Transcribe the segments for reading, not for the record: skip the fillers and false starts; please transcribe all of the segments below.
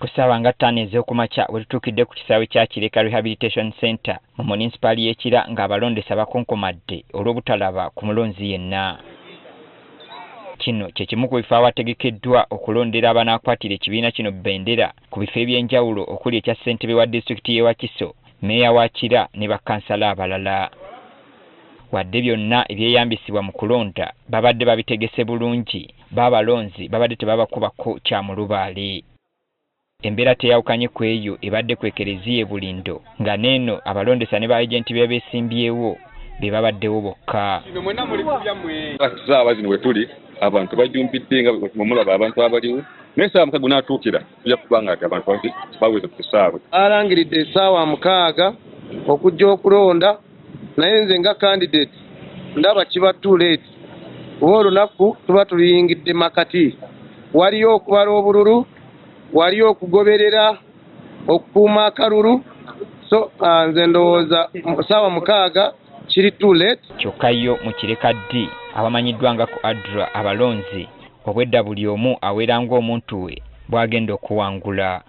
Ku ssaawa nga 5 ez'okumakya we tutuukidde ku kisaawe kya Kireka Rehabilitation Center mu munisipaali y'e Kira ng'abalondesa bakonkomadde olw'obutalaba ku mulonzi yenna. Kino kye kimu ku bifo awategekeddwa okulondera abanaakwatira ekibiina kino bbendera ku bifo eby'enjawulo okuli ekya ssentebe wa disitulikiti y'e Wakiso, mmeeya wa Kira ne bakkansala abalala. Wadde byonna ebyeyambisibwa mu kulonda babadde babitegese bulungi, bo abalonzi babadde tebabakubako kya mulubaale. Embeera teyawukanye ku eyo ebadde ku Ekereziya e Bulindo nga n'eno abalondesa ne ba agenti b'abeesimbyewo be babaddewo bokka. Ssaawa zino we tuli abantu bajumbidde nga bwe mulaba abantu abaliwo, naye essaawa 6 gunaatuukira tujja kuba nga abantu baweze ku kisaawe. Alangiridde essaawa 6 okujja okulonda, naye nze nga candidate ndaba kiba too late kuba olunaku tuba tuluyingidde makati. Waliyo okubala obululu, waliyo okugoberera okukuuma akalulu, so nze ndowooza ssaawa 6 kiri too late. Kyokka yo mu Kireka D abamanyiddwa nga ku ADRA abalonzi obwedda buli omu awera ng'omuntu we bw'agenda okuwangula.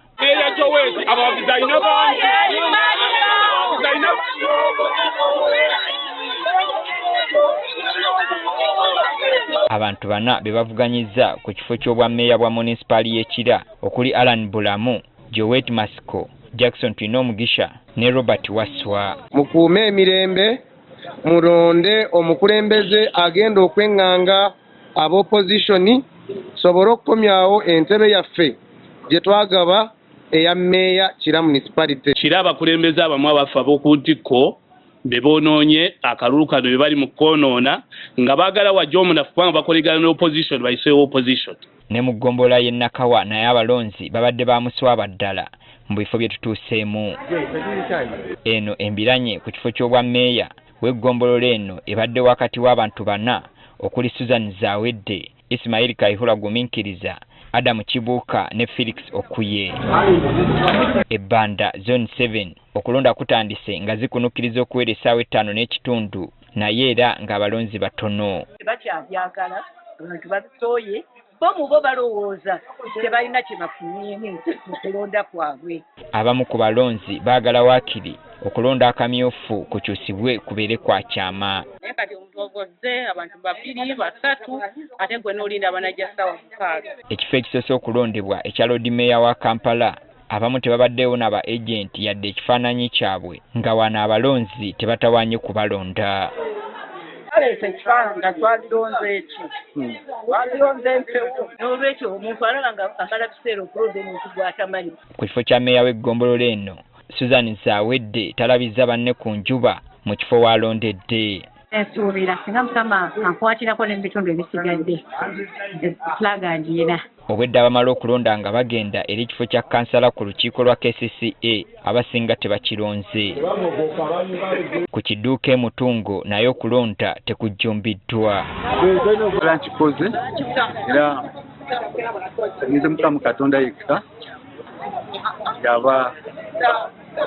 Abantu bana be bavuganyizza ku kifo ky'obwa mmeeya bwa munisipaali y'e Kira okuli Allan Bulamu, Joet Masiko, Jackson Twinomugisha ne Robert Waswa. Mukuume emirembe, mulonde omukulembeze agenda okweŋŋanga ab'opposition sobole okukomyawo entebe yaffe gye twagaba eya mmeeya Kira Municipality. Kira abakulembeze abamu abafa ab'oku ntikko be boonoonye akalulu kano be bali mu kwonoona nga baagala wajja omunafu kubanga bakolegana ne opposition bayiseewo opposition. Ne mu ggombolola y'e Nakawa naye abalonzi babadde ba muswaba ddala mu bifo bye tutuuseemu. Eno embiranye ku kifo ky'obwa mmeeya w'eggombolola eno ebadde wakati w'abantu bana okuli Susan Zawedde, Ismail Kaihura Guminkiriza, Adam Kibuuka ne Felix Okuye. Ebbanda Zone 7 okulonda kutandise nga zikunukkiriza okuwera essaawa 5:30 naye era ng'abalonzi batono. Tebakyabyagala, abantu babisooye, bo mu bo balowooza tebalina kye bafunyeemu mu kulonda kwabwe. Abamu ku balonzi baagala waakiri okulonda akamyufu kukyusibwe kubeere kwa kyama. Naye kati omuntu ogoze abantu 2 3 ate gwe n'olinda abanajja ssaawa 6. Ekifo ekisoose okulondebwa ekya Lord Mayor wa Kampala abamu tebabaddeewo na ba agenti yadde ekifaananyi kyabwe nga wano abalonzi tebatawaanye kubalonda. Baleese ekifaananyi nga twalironze eki? Twalironze empewo. N'olwekyo omuntu alaba nga amala biseera okulonda omuntu gw'atamanyi. Ku kifo kya mmeeya w'eggombolola eno, Susan Zawedde talabizza banne ku njuba mu kifo w'alondedde. Nsuubira singa Mukama ankwatirako ne mu bitundu ebisigadde, flag ngiyina. Obwedda abamala okulonda nga bagenda eri ekifo kya kkansala ku lukiiko lwa KCCA abasinga tebakironze. Ku kidduuka e Mutungo naye okulonda tekujjumbiddwa. Era nkikoze era nze Mukama Katonda yekka yaba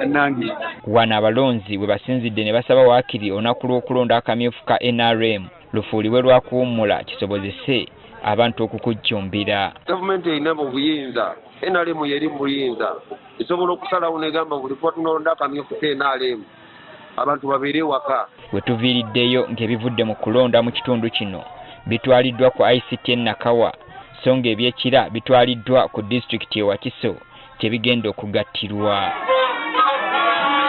nange. Wano abalonzi we basinzidde ne basaba waakiri olunaku lw'okulonda akamyufu ka NRM lufuulibwe lwa kuwummula kisobozese abantu okukujjumbira. Gavumenti erina mu buyinza, NRM yeri mu buyinza, esobola okusalawo n'egamba buli kuba tunalonda akamyufu ka NRM abantu babeere waka. We tuviiriddeyo ng'ebivudde mu kulonda mu kitundu kino bitwaliddwa ku ICT e Nakawa, so ng'ebyekira bitwaliddwa ku disitulikiti e Wakiso gye bigenda okugattirwa.